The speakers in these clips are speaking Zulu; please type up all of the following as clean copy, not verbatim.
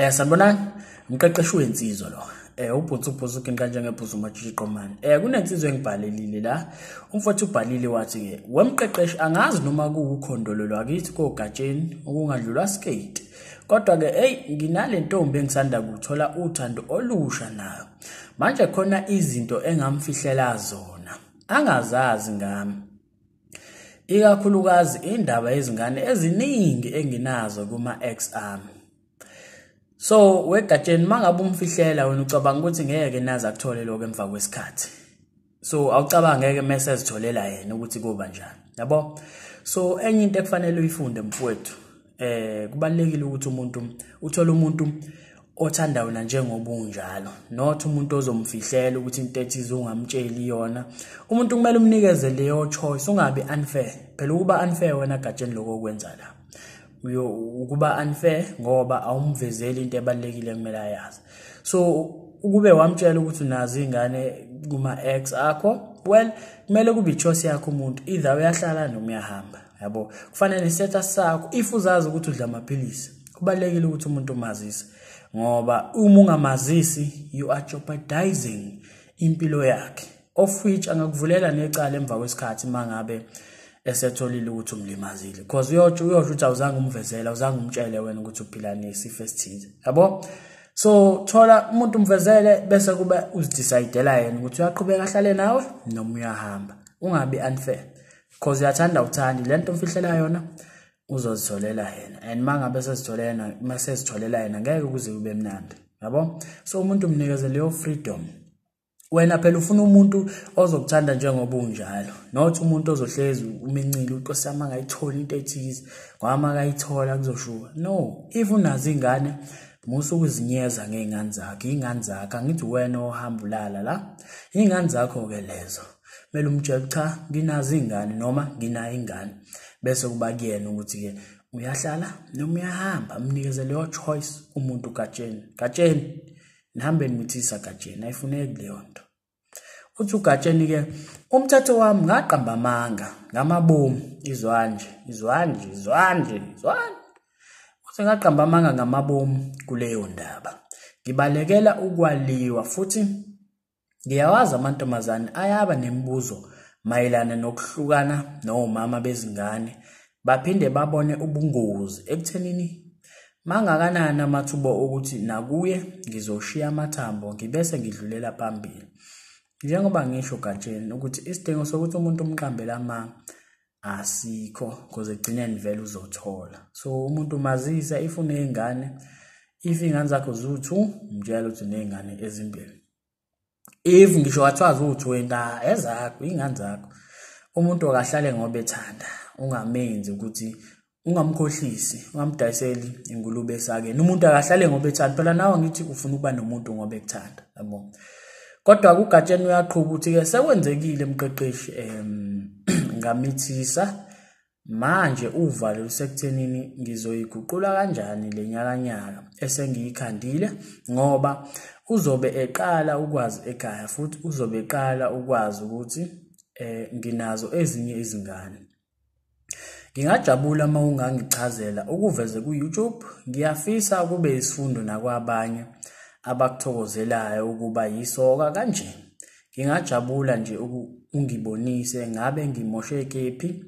Sanibonani, umqeqeshi wensizwa lo. Ubhutsu ubhutsu uginqa njengebhuzu umatshitshi qomane. Kunensizwa engibhalelile la. Umfowethu ubhalile wathi-ke, wemqeqeshi angazi noma kuwukhondolo lwakithi koGatsheni okungadlulwa skate. Kodwa-ke eyi nginale ntombi engisanda kuthola uthando olusha nayo. Manje khona izinto engamfihlela zona angazazi ngami. Ikakhulukazi indaba yezingane eziningi enginazo kuma-ex ami. So weGatsheni mangabe umfihlela wena ucabanga ukuthi ngeke naze akuthole lokho emva kwesikhathi. So awucabanga ngeke mase ezitholela yena ukuthi kuba njani. Yabo? So enye into ekufanele uyifunde mfowethu, kubalekile ukuthi umuntu uthole umuntu othanda wena njengoba unjalo, not umuntu ozomfihlela ukuthi into ethize ungamtsheli yona. Umuntu kumele umnikeze leyo choice, ungabi unfair. Phela ukuba unfair wena Gatsheni lokho okwenza la. Ukuba unfair ngoba awumvezeli into ebalekile kumele ayazi. So ukube wamtshela ukuthi unazo ingane kuma ex akho, well kumele kube ichoice yakho umuntu, either uyahlala noma uyahamba. Yabo, kufanele status sakho if uzazi ukuthi udla amaphilisi, kubalekile ukuthi umuntu umazise, ngoba uma ungamazisi you are jeopardizing impilo yakhe, of which angakuvulela necala emva kwesikhathi mangabe esetholile ukuthi umlimazile, because uyosho ukuthi awuzange umvezele, awuzange umtshele wena ukuthi uphila nesifo esithize. Yabo? So thola umuntu umvezele bese kuba uzidecidela yena ukuthi uyaqhubeka ahlale nawe noma uyahamba. Ungabi unfair, because uyathanda uthandi lento umfihlela yona uzozitholela yena, and mangabe sezitholela mase sezitholela yena ngeke kuze kube mnandi. Yabo? So umuntu umnikeze leyo freedom. Wena phela ufuna umuntu ozokuthanda njengoba unjalo, not umuntu ozohlezi umincile uNkosi yami angayithola into ethize ngoba makayithola kuzoshuka. No, if unazo ingane musu ukuzinyeza ngezingane zakho, ingane zakho angithi wena ohamba ulala la, ingane zakho ke lezo. Kumele umtshele cha nginazo ingane noma nginayo ingane, bese kuba kuyena ukuthi ke uyahlala noma uyahamba. Mnikeze leyo choice umuntu Gatsheni. Gatsheni nihambe nimithisa Gatsheni, ayifuneki leyo nto. Uthi uGatsheni ke umthetho wami ngaqamba amanga ngamabomu, izwanje izwanje izwanje izwanje. Uthi ngaqamba amanga ngamabomu kuleyo ndaba, ngibalekela ukwaliwa futhi ngiyawazi amantombazane ayaba nemibuzo mayelana nokuhlukana nomama bezingane, baphinde babone ubungozi ekuthenini mangakanani amathuba okuthi nakuye ngizoshiya amathambo ngibese ngidlulela phambili. Njengoba ngisho Gatsheni ukuthi isidingo sokuthi umuntu umqambele amanga asikho, because ekugcineni vele uzothola. So umuntu umazisa if uney'ngane, if iy'ngane zakho ziwu-2, mtshela ukuthi uney'ngane ezimbili. If ngisho wathiwa ziwu-20, ezakho iy'ngane zakho. Umuntu akahlale ngoba ethanda, ungamenzi ukuthi ungamkhohlisi, ungamdayiseli ingulube esakeni. Umuntu akahlale ngoba ethanda, phela nawe ngithi ufuna ukuba nomuntu ngoba ekuthanda, yabo. Kodwa kuGatsheni uyaqhuba ukuthi ke sekwenzekile mqeqeshi, ngamithisa manje uvalo lusekuthenini ngizoyiguqula kanjani le nyakanyaka esengiyikhandile, ngoba uzobe eqala ukwazi ekhaya futhi uzobe eqala ukwazi ukuthi nginazo ezinye izingane. Ngingajabula uma ungangichazela ukuveze ku-YouTube. Ngiyafisa kube isifundo nakwabanye abakuthokozelayo ukuba yisoka kanje. Ngingajabula nje ungibonise ngabe ngimoshe kephi,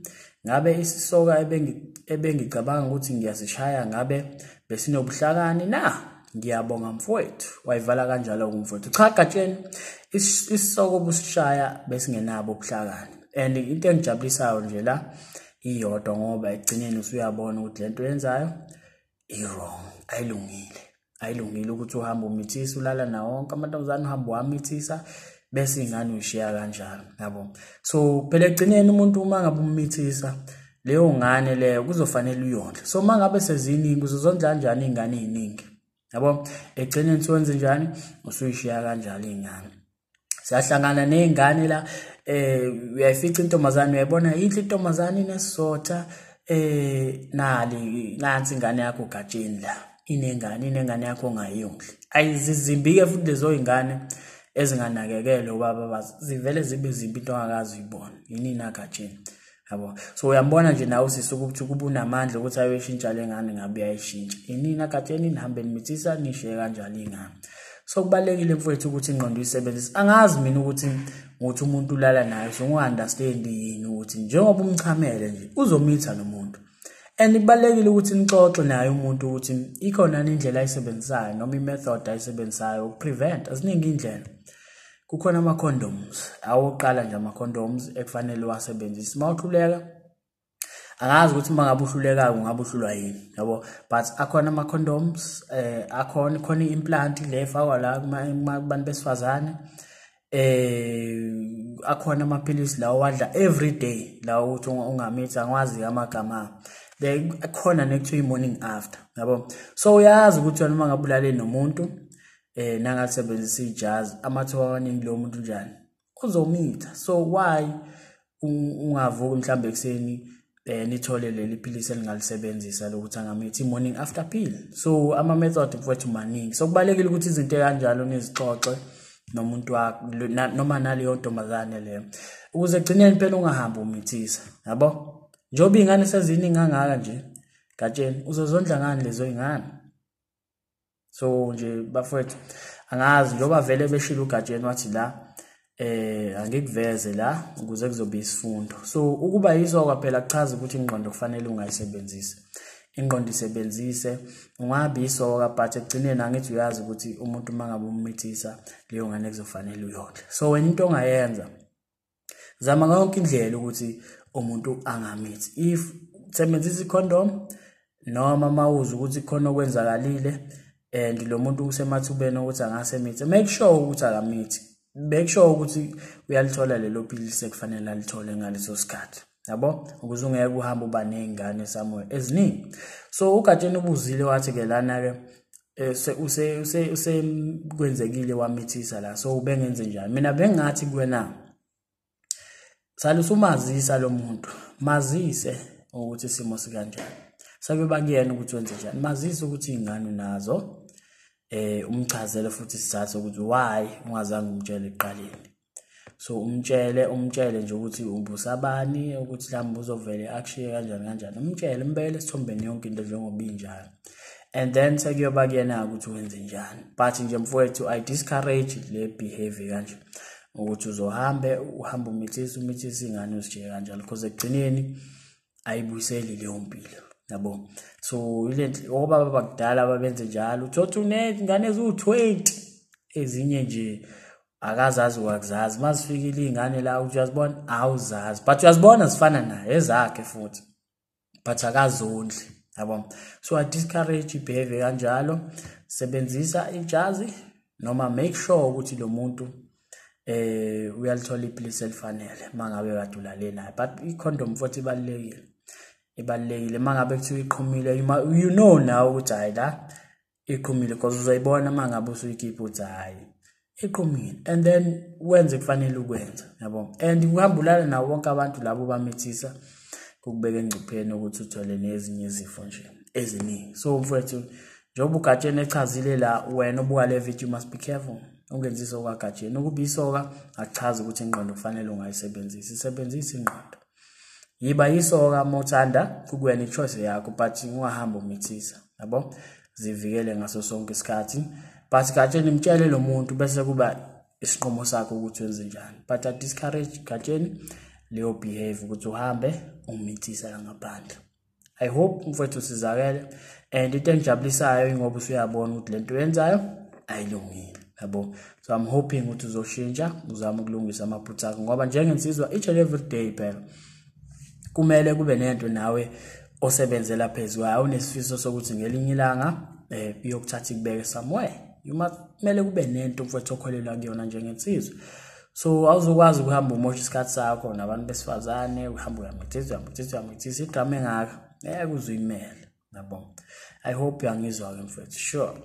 ngabe isisoka ebengicabanga ukuthi ngiyasishaya ngabe besinobuhlakani na? Ngiyabonga mfowethu. Wayivala kanjalo umfowethu. Cha Gatsheni, isisoka obusishaya besingenabo ubuhlakani. And into engijabulisayo nje la iyodwa, ngoba ekugcineni usuyabona ukuthi lento oyenzayo i-wrong, ayilungile. Ayilungile ukuthi uhambe umithisa ulala nawo wonke amantombazane, uhambe wamithisa bese ingane uyishiya kanjalo, yabo. So phela ekugcineni umuntu uma ngabe umithisa leyo ngane leyo kuzofanele uyondle. So uma ngabe seziningi uzozondla kanjani iy'ngane ey'ningi, yabo? Ekugcineni suwenze njani, usuyishiya kanjalo iy'ngane. Siyahlangana ney'ngane la, uyayifica intombazane, uyayibona yinhle intombazane inesizotha, nali nansi ingane yakho Gatsheni la, inengane inengane yakho ongayondli. Ayizizimbi-ke futhi lezo y'ngane ezinganakekelwa ubaba bazo, zivele zibe zimbi into ongakaze uyibone. Yini na Gatsheni? Yabo, so uyambona nje nawe usisi ukuthi kuba unamandla ukuthi ayoyishintsha le ngane, ngabe uyayishintsha. Inina Gatsheni nihambe nimithisa nishiye kanjalo ingane. So kubalulekile mfowethu ukuthi ingqondo uyisebenzise. Angazi mina ukuthi ngokuthi umuntu ulala naye so unga-understand yini ukuthi njengoba umchamele nje uzomitha lo muntu. And kubalulekile ukuthi nixoxe naye umuntu ukuthi ikhona indlela ayisebenzisayo noma i-method ayisebenzisayo uku-prevent. Aziningi indlela. Kukhona ama-condoms, awokuqala nje ama-condoms ekufanele uwasebenzise. Uma uhluleka, angazi ukuthi uma ngabe uhluleka ungabe uhlulwa yini, yabo, but akhona ama-condoms, akhona khona i-implant le efakwa la kubantu besifazane, akhona amaphilisi lawo wadla every day la ukuthi ungamithi, angiwazi amagama. Khona nekuthiwa i-morning after, yabo. So uyazi ukuthi wena uma ngabe ulale nomuntu nangasebenzisa ijazi, amathuba amaningi lo muntu njani uzomitha. So why ungavuki mhlambe ekuseni nithole leli philisi elingalisebenzisa lokuthi angamithi, i-morning after pill. So ama-method mfowethu maningi, so kubalulekile ukuthi izinto ey'kanjalo nizixoxe nomuntu wakho noma naleyo ntombazane leyo, ukuze egcineni phela ungahambi umithisa, yabo. Njengoba iy'ngane seziningi kangaka nje Gatsheni, uzozondla ngani lezo y'ngane? So nje bafowethu, angazi njengoba vele beshilo uGatsheni wathi la angikuveze la ukuze kuzobe isifundo. So ukuba yiso kwaphela kuchaza ukuthi ingqondo kufanele ungayisebenzisi. Ingqondo isebenzise, ungabi isoka, but ekugcineni angithi uyazi ukuthi umuntu uma ngabe umithisa leyo ngane kuzofanele uyondle. So wena into ongayenza, zama yonke indlela ukuthi umuntu angamithi. If sebenzisa i-condom noma mawuza ukuthi khona okwenzakalile and lo muntu usemathubeni ukuthi angase mithe, make sure ukuthi akamithi, make sure ukuthi uyalithola lelo philisi ekufanele alithole ngaleso sikhathi, yabo, ukuze ungeke uhambe uba ney'ngane somewhere eziningi. So uGatsheni ubuzile wathi ke lana ke usekwenzekile wamithisa la, so ubengenze njani? Mina bengathi kuwena sale usumazisa lo muntu, mazise ukuthi isimo sikanjani, sekuyoba kuyena ukuthi wenze njani. Mazise ukuthi iy'ngane unazo, umchazele futhi isizathu ukuthi why ungazange umtshele ekuqaleni. So umtshele nje ukuthi ubusabani, ukuthi mhlawumbe uzovele akushiye kanjani kanjani. Umtshele, umbekele esithombeni yonke into njengoba injalo, and then sekuyoba kuyena ukuthi wenze njani. But nje mfowethu, I discourage le behavior kanje ukuthi uzohambe uhambe umithise ingane uzishiye kanjalo, because ekugcineni ayibuyiseli leyo mpilo, yabo. So ile obaba bakudala babenze njalo, uthothi unezingane eziwu-20, ezinye nje akazazi wakuzazi, mazifikile iy'ngane la uthi uyazibona awuzazi, but uyazibona zifana naye ezakhe futhi, but akazondli, yabo. So I discourage i-behavior kanjalo. Sebenzisa ijazi noma make sure ukuthi lo muntu uyalithola iphilisi elifanele mangabe kade ulale naye. But i-condom futhi ibalulekile, ibalulekile. Mangabe kuthiwa iqhumile, you know now ukuthi hayi la iqhumile, because uzoyibona mangabe usuyikhipha ukuthi hayi iqhumile, and then wenze kufanele ukwenza, yabo. And uhamba ulala nawo wonke abantu labo bamithisa, kukubeka engcupheni ukuthi uthole nezinye izifo nje eziningi. So mfowethu, njengoba uGatsheni echazile la, wena obuka le video, you must be careful, ungenzi isoka Gatsheni. Ukuba isoka akuchazi ukuthi ingqondo kufanele ungayisebenzisi, isebenzise ingqondo. Yiba yisoka uma uthanda, kukuwena i-choice yakho, but ungahamba umithisa, yabo. Zivikele ngaso sonke isikhathi. But Gatsheni mtshele lo muntu bese kuba isinqumo sakho ukuthi wenze njani. But I discourage Gatsheni leyo behave ukuthi uhambe umithisa la ngaphandle. I hope mfowethu usizakele, and into engijabulisayo ingoba usuyabona ukuthi lento oyenzayo ayilungile, yabo. So I'm hoping ukuthi uzoshintsha, uzame ukulungisa amaphutha akho, ngoba njengensizwa each and every day phela kumele kube nento nawe osebenzela phezu kwayo, unesifiso sokuthi ngelinye ilanga iyokuthatha ikubeke somewhere. You must, kumele kube nento mfowethu okholelwa kuyona njengensizwa. So awuzokwazi ukuhamba umosha isikhathi sakho nabantu besifazane, uhamba uyamithisa, uyamithisa, uyamithisa, idrama engaka ngeke uze uyimele, yabo. I hope uyangizwa ke mfowethu, sure.